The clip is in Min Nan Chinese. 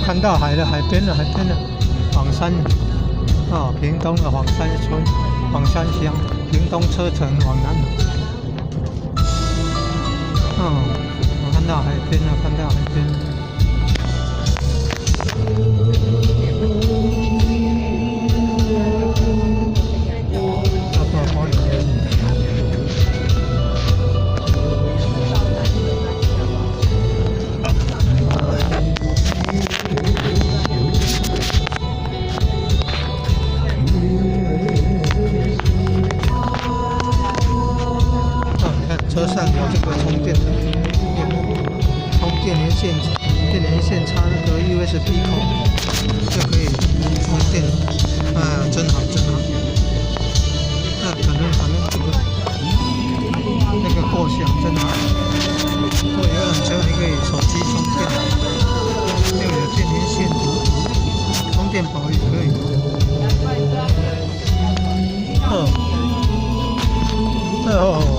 看到海了，海邊了，海邊了，枋山，哦，屏東的枋山村，枋山鄉，屏東車城往南。哦，我看到海邊了，看到海邊了。大花園。哦，你看車上有這個充電的，充電連線，電連線插那個 USB 口就可以充電，哎呀，真好真好。那可能反正這個那個構想真好，坐遊覽車你可以手機充電，又有電連線，充電寶也可以。哦，哦。